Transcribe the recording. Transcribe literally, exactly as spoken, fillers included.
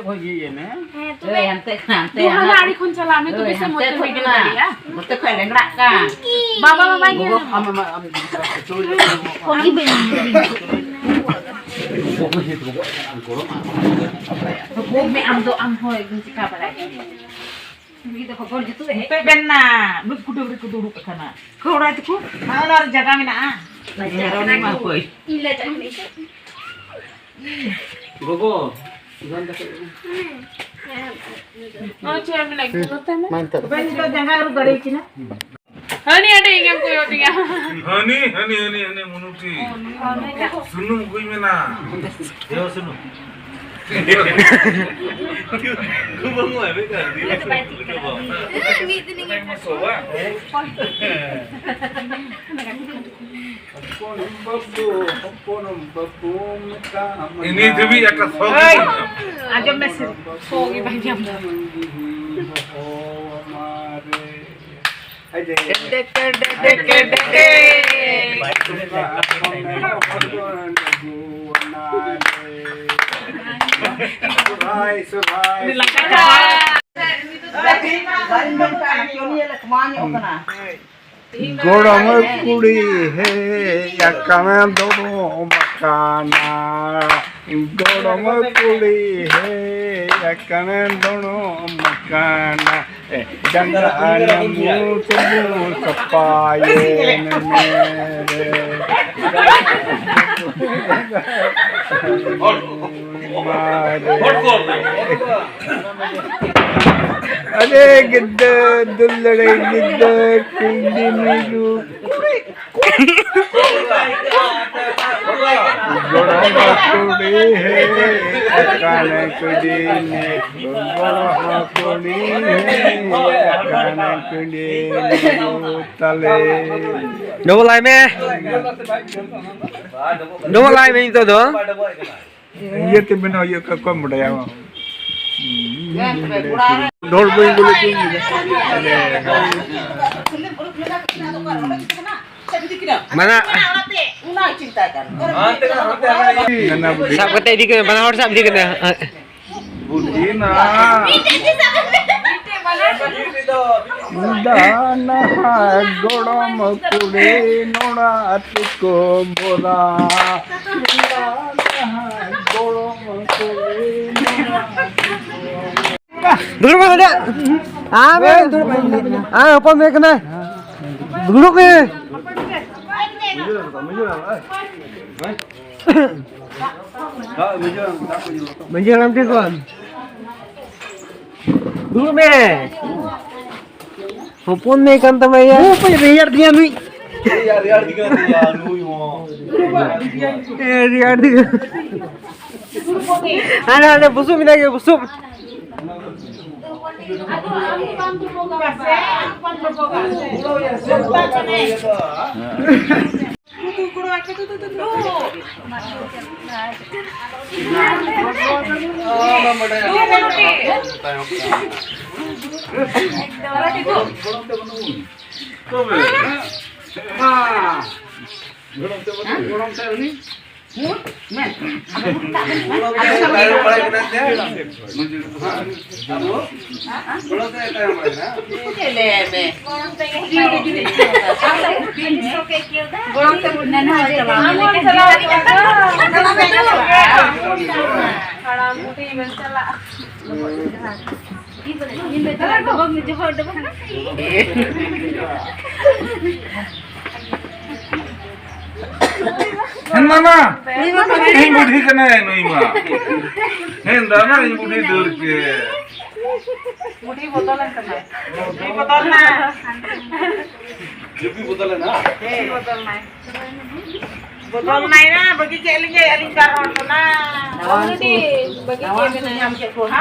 ᱠᱷᱚᱡ ᱜᱮ ᱤᱭᱟᱹᱭ ᱢᱮ᱾ ᱦᱮᱸ, ᱛᱚᱵᱮ᱾ ᱮᱭ, ᱦᱟᱱᱛᱮ ᱠᱷᱚᱱ, ᱦᱟᱱᱛᱮ, ᱫᱩ ᱦᱟᱱᱟ ᱦᱟᱱᱟ᱾ ᱟᱲᱮ ᱠᱷᱚᱱ ᱪᱟᱞᱟᱜ ᱢᱮ, ᱛᱚᱵᱮ ᱳᱭ, ᱥᱮ ᱦᱟᱱᱛᱮ ᱢᱚᱡᱽ ᱛᱮᱢ ᱠᱷᱚᱡ ᱤᱭᱟᱹ ᱠᱟᱱᱟ᱾ ᱫᱟᱲᱮᱭᱟᱜᱼᱟ᱾ ᱱᱚᱛᱮ ᱠᱷᱚᱡ ᱞᱮᱸᱜᱲᱟᱜ ᱠᱟᱱ᱾ ᱵᱟᱵᱟ, ᱵᱟᱵᱟ, ᱤᱭᱟᱹ ᱜᱚᱜᱚ, ᱢᱮ᱾ ᱟᱢ, ᱟᱢ, ᱟᱢ, ᱯᱷᱳᱱ ᱜᱮ ᱵᱟᱹᱧ ᱧᱟᱢ ᱫᱟ᱾ ᱜᱚᱜᱚ ᱦᱮᱸ ᱜᱚᱜᱚ, ᱟᱢ ᱜᱚᱲᱚ ᱢᱟ᱾ ᱜᱚᱜᱚ ᱢᱮ, ᱟᱢ ᱫᱚ, ᱟᱢ ᱦᱚᱸ ᱮᱠᱫᱚᱢ ᱪᱤᱠᱟ ᱵᱟᱲᱟᱭ ᱠᱟᱱᱟ᱾ ᱱᱩᱭ ᱫᱚ ᱦᱚᱵᱚᱨ ᱡᱩᱛᱩᱜ ᱮ ᱦᱮᱡ ᱱᱚᱛᱮ ᱵᱮᱱ ᱱᱟ, ᱢᱤᱫ ᱠᱩᱰᱟᱹᱢ ᱨᱮᱠᱚ ᱫᱩᱲᱩᱵ ᱟᱠᱟᱱᱟ᱾ ᱠᱷᱟᱹᱣᱲᱟ ᱛᱟᱠᱚ, ᱦᱟᱱᱟ ᱨᱮ ᱡᱟᱭᱜᱟ ᱢᱮᱱᱟᱜᱼᱟ᱾ ᱤᱧ ᱞᱮ ᱪᱟᱞᱟᱜ ᱠᱟᱱᱟ᱾ ᱜᱚᱜᱚ, ᱜᱟᱱ ᱠᱟᱛᱮ᱾ ᱱᱚᱜᱼᱚᱭ ᱪᱮᱭᱟᱨ ᱢᱮᱱᱟᱜ ᱜᱮᱭᱟ, ᱱᱚᱛᱮ ᱢᱮ᱾ ᱢᱟ ᱱᱤᱛᱚᱜ᱾ ᱛᱚᱵᱮ ᱱᱤᱛᱚᱜ ᱡᱟᱸᱜᱟ ᱟᱹᱨᱩᱵ ᱫᱟᱲᱮᱭᱟᱠᱤᱱᱟ᱾ ᱦᱟᱹᱱᱤ ᱟᱹᱰᱤ ᱤᱧᱮᱢ ᱠᱚᱭᱚᱜ ᱛᱤᱧᱟ᱾ ᱦᱟᱹᱱᱤ, ᱦᱟᱹᱱᱤ, ᱦᱟᱹᱱᱤ, ᱦᱟᱹᱱᱤ, ᱢᱩᱱᱩᱴᱤ᱾ ᱥᱩᱱᱩᱢ ᱠᱚᱧ ᱢᱮᱱᱟ᱾ ᱫᱮᱣ ᱥᱩᱱᱩᱢ᱾ ᱢᱤᱫ ᱫᱤᱱ ᱤᱧ ᱦᱚᱯᱚᱱ ᱵᱟᱹᱵᱩ, ᱦᱚᱯᱚᱱ ᱵᱟᱹᱵᱩ ᱢᱮᱛᱟᱢ ᱤᱱᱤ ᱫᱷᱟᱹᱵᱤᱡ ᱮᱠᱴᱟ ᱥᱚ ᱳᱭ, ᱟᱸᱡᱚᱢ ᱢᱮ ᱥᱮ, ᱥᱚ ᱜᱮ ᱵᱟᱭ ᱧᱟᱢ ᱫᱟ᱾ ᱦᱚᱦᱚᱣᱟᱢᱟ ᱨᱮ᱾ ᱟᱡᱮ᱾ ᱰᱮᱠᱮ, ᱰᱮᱠᱮ, ᱰᱮᱠᱮ᱾ ᱥᱚᱨᱦᱟᱭ, ᱥᱚᱨᱦᱟᱭ᱾ ᱩᱱᱤ ᱞᱟᱸᱜᱟ ᱪᱟᱵᱟ᱾ ᱜᱚᱲᱚᱢ ᱠᱩᱲᱤ ᱦᱮᱡ ᱟᱠᱟᱱᱟ ᱫᱚᱲᱚᱢ ᱟᱠᱟᱱᱟ᱾ ᱜᱚᱲᱚᱢ ᱠᱩᱲᱤ ᱦᱮᱡ ᱟᱠᱟᱱᱟ ᱫᱚᱲᱚᱢ ᱟᱠᱟᱱᱟ᱾ ᱮ, ᱰᱟᱸᱰᱟ ᱟᱨ ᱢᱩ ᱛᱮᱵᱚᱱ ᱥᱟᱯᱷᱟᱭᱮᱱ ᱢᱮ ᱨᱮ᱾ ᱢᱟᱨᱮ᱾ ᱟᱨᱮ ᱜᱤᱫᱟᱹ ᱫᱩᱞᱟᱹᱲᱮ ᱜᱤᱫᱟᱹ ᱠᱩᱲᱤ ᱢᱤᱨᱩ ᱠᱩᱲᱤ ᱠᱩᱲᱤ᱾ ᱜᱚᱲᱚᱢ ᱠᱩᱲᱤ ᱦᱮᱡ ᱟᱠᱟᱱ ᱠᱩᱲᱤ ᱢᱤᱨᱩ᱾ ᱜᱚᱲᱚᱢ ᱠᱩᱲᱤ ᱦᱮᱡ ᱟᱠᱟᱱ ᱠᱩᱲᱤ ᱢᱤᱨᱩ ᱛᱟᱞᱮ᱾ ᱰᱚᱵᱚᱞ ᱟᱭ ᱢᱮ᱾ ᱰᱚᱵᱚᱞ ᱟᱭ ᱢᱮ ᱱᱤᱛᱚᱜ ᱫᱚ᱾ ᱤᱭᱟᱹ ᱛᱮ ᱵᱮᱱᱟᱣ ᱦᱩᱭᱩᱜ ᱠᱷᱟᱱ ᱠᱚᱢ ᱵᱟᱰᱟᱭᱟ᱾ ᱰᱷᱚᱞ ᱵᱟᱹᱧ ᱵᱚᱞᱮ ᱪᱮᱫ ᱤᱧ ᱞᱟᱹᱭᱟ᱾ ᱢᱟᱱᱟ᱾ ᱥᱟᱵ ᱠᱟᱛᱮ ᱤᱫᱤ ᱠᱟᱱᱟ, ᱵᱟᱱᱟ ᱦᱚᱲ ᱥᱟᱵ ᱤᱫᱤ ᱠᱟᱱᱟ᱾ ᱵᱩᱰᱷᱤ ᱱᱟ᱾ ᱫᱟᱱᱟ ᱜᱚᱲᱚᱢ ᱠᱩᱲᱤ ᱱᱚᱲᱟ ᱛᱮᱠᱚ ᱵᱚᱨᱟ᱾ ᱫᱟᱱᱟ ᱜᱚᱲᱚᱢ ᱠᱩᱲᱤ ᱱᱚᱲᱟ ᱛᱮᱠᱚ ᱫᱩᱲᱩᱵ ᱢᱮ ᱱᱚᱰᱮ᱾ ᱟᱢ ᱫᱩᱲᱩᱵ ᱢᱮ᱾ ᱟᱢ ᱦᱚᱯᱚᱱ ᱢᱮ ᱠᱟᱱᱟ᱾ ᱫᱩᱲᱩᱵ ᱢᱮ᱾ ᱢᱟᱹᱡᱷᱤ ᱦᱟᱲᱟᱢ ᱴᱷᱮᱱ ᱠᱷᱚᱱ᱾ ᱫᱩᱲᱩᱵ ᱢᱮ᱾ ᱦᱚᱯᱚᱱ ᱢᱮ ᱠᱟᱱ ᱛᱟᱢᱟ ᱭᱟ᱾ ᱚᱠᱚᱭ ᱨᱮᱭᱟᱲ ᱫᱤᱭᱟ ᱱᱩᱭ? ᱨᱮᱭᱟᱲ, ᱨᱮᱭᱟᱲ ᱫᱤᱭᱟ ᱱᱩᱭ ᱦᱚᱸ᱾ ᱮ, ᱨᱮᱭᱟᱲ ᱫᱤᱭᱟ᱾ ᱦᱟᱸᱰᱮ, ᱦᱟᱸᱰᱮ ᱵᱩᱥᱩᱵ ᱢᱮᱱᱟᱜ ᱜᱮᱭᱟ, ᱵᱩᱥᱩᱵ᱾ ᱦᱟᱲᱟᱢ ᱵᱩᱰᱷᱤ ᱵᱮᱱ ᱪᱟᱞᱟᱜ᱾ ᱦᱮᱸ, ᱢᱟᱢᱟ᱾ ᱤᱧ ᱵᱩᱰᱷᱤ ᱠᱟᱱᱟᱭ ᱱᱩᱭ ᱢᱟ᱾ ᱦᱮᱸ, ᱫᱟᱫᱟ, ᱤᱧ ᱵᱩᱰᱷᱤ ᱫᱟᱹᱲ ᱠᱮᱫ᱾ ᱵᱩᱰᱷᱤ ᱵᱚᱫᱚᱞᱮᱱ ᱠᱟᱱᱟ᱾ ᱵᱩᱰᱷᱤ ᱵᱚᱫᱚᱞ ᱱᱟ᱾ ᱵᱩᱰᱷᱤ ᱵᱚᱫᱚᱞᱮᱱᱟ? ᱦᱮᱸ, ᱵᱚᱫᱚᱞ ᱱᱟᱭ᱾ ᱵᱚᱫᱚᱞ ᱱᱟᱭ ᱱᱟ, ᱵᱟᱹᱜᱤ ᱠᱮᱫ ᱞᱤᱧᱟᱭ ᱟᱹᱞᱤᱧ ᱵᱟᱨ ᱦᱚᱲ ᱫᱚ ᱱᱟ᱾ ᱱᱟᱣᱟ ᱵᱟᱹᱜᱤ ᱠᱮᱫ ᱵᱮᱱᱟᱭ᱾ ᱧᱟᱢ ᱠᱮᱫ ᱠᱚᱣᱟ᱾